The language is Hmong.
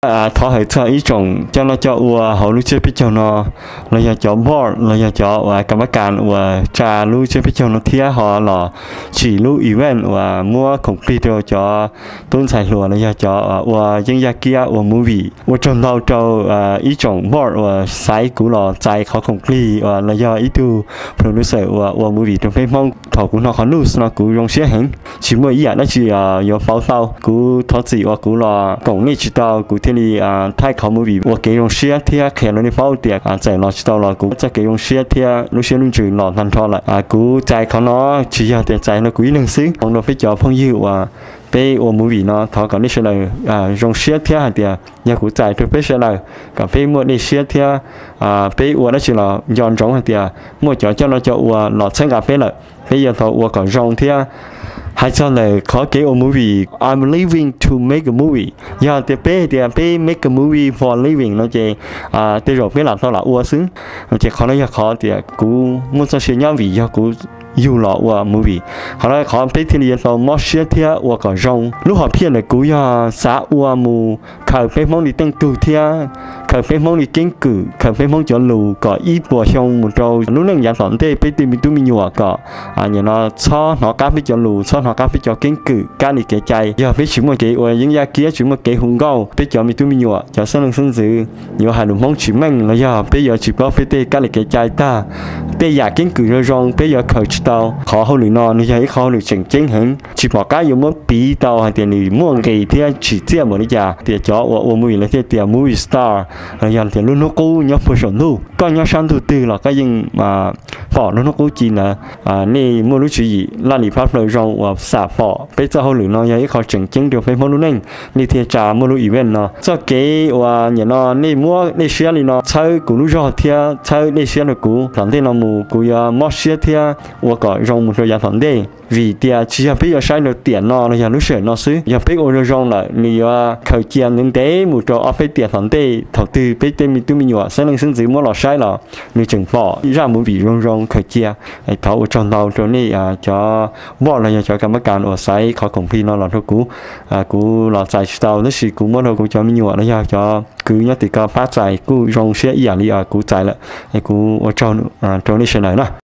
Thov hawm txog ib tsoom coj noj coj ua hauv lub tsiab peb caug no, los yog cov board los yog cov uas kam mab kas uas tsa lub tsiab peb caug no thiab ho los tsim lub event uas muab khoom plig rau cov tub ntxhais hluas los yog cov ua yeeb yaj kiab ua movie. Ua tsaug ntau rau ib tsoom board uas xaiv kuv los txais qhov khoom plig uas los yog ib tug producer uas ua movie rau peb Hmoob. Thaum kuv hnov qhov news no kuv zoo siab heev, tsis muaj ib yam dab tsi yuav pauv tau. Kuv thov txim uas kuv los koom nej tsis tau, kuv thiaj li thaij qhov movie ua kev zoo siab thiab qhia rau nej paub tias txawm los tsis tau los kuv txoj kev zoo siab thiab lub siab lub ntsws los tag nrho lawm. Kuv txais qhov no tsis yog tias txais rau kuv ib leeg xwb, hos rau peb cov phooj ywg uas peb ua movie no thov kom nej sawv daws zoo siab thiab hais tias yog kuv txais rau peb sawv daws kom peb muaj dej siab thiab peb ua dab tsi los nco ntsoov hais tias muaj cov coj noj coj ua los txhawb nqa peb lawm, peb yuav tau ua kom zoo thiab. Hais txog ntawm qhov kev ua movie, I'm living to make a movie. Yog tias peb hais tias peb make a movie for living no ces tej zaum peb lam tau lam ua xwb. Ces qhov no yog qhov tias kuv muaj txoj sia nyob vim yog kuv yug los ua movie. Qhov no qhov peb thiaj li yuav tau mob siab thiab ua kom zoo. Lub hom phiaj ntawm kuv yog xav ua mus khaws peb Hmoob li teej tug thiab khaws peb Hmoob li keeb kwm, khaws peb Hmoob cov lus kom ib puas xyoo mus rau lub neej yav tom ntej peb tej me tub me nyuam kom nim no txhob hnov qab peb cov lus, txhob hnov qab peb cov keeb kwm kab li kev cai. Yog peb tsis muaj kev ua yeeb yaj kiab, tsis muaj kev hu nkauj, peb cov me tub me nyuam cov xeeb leej xeeb ntxwv yuav hais lus Hmoob tsis meej los yog peb yuav tsis paub peb tej kab li kev cai tag. Tej yam keeb kwm zoo zoo peb yuav khaws tsis tau. Qhov hauj lwm no nws yog ib qhov hauj lwm tseem ceeb heev, tsis pom qab yuav muab piv tau hais tias nws muaj nqis thiab tsim txiaj npaum li cas. Tias cov uas ua movie lawv thiaj tias movie star los yog tias lub hnub qub nyob puag saum ntuj. Koj nyob sab ntuj twg los koj yeej pom lub hnub qub ci ntawd. Nej muaj lub tswv yim laj lim phab plaws zoo uas xam pom peb txoj hauj lwm no yog ib qho tseem ceeb rau peb Hmoob lub neej, nej thiaj tsa muaj lub event no. Txoj kev uas nim no nej muab dej siab li no txhawb kuv lub zog thiab txhawb dej siab rau kuv, tom ntej no mus kuv yuav mob siab thiab ua kom zoo mus rau yav tom ntej. Vim tias tsis yog peb yuav saib rau tiam no los yog lub sij hawm no xwb, yog peb ua zoo zoo lawm nws yuav khaws cia ntev ntev mus rau ob peb tiam tom ntej. Thaum twg peb tej me tub me nyuam xeeb leej xeeb ntxwv muab los saib los nws tseem pom zaj movie zoo zoo khaws cia. Thov ua tsaug ntau rau nej cov board los yog cov kam mab kas uas xaiv qhov khoom plig no los rau kuv. Kuv los txais tsis tau tab sis kuv muab rau kuv cov me nyuam los yog cov kwv nyob tim ko pab txais kuj zoo siab ib yam li kuv txais lawm. Kuv ua tsaug rau nej sawv daws na.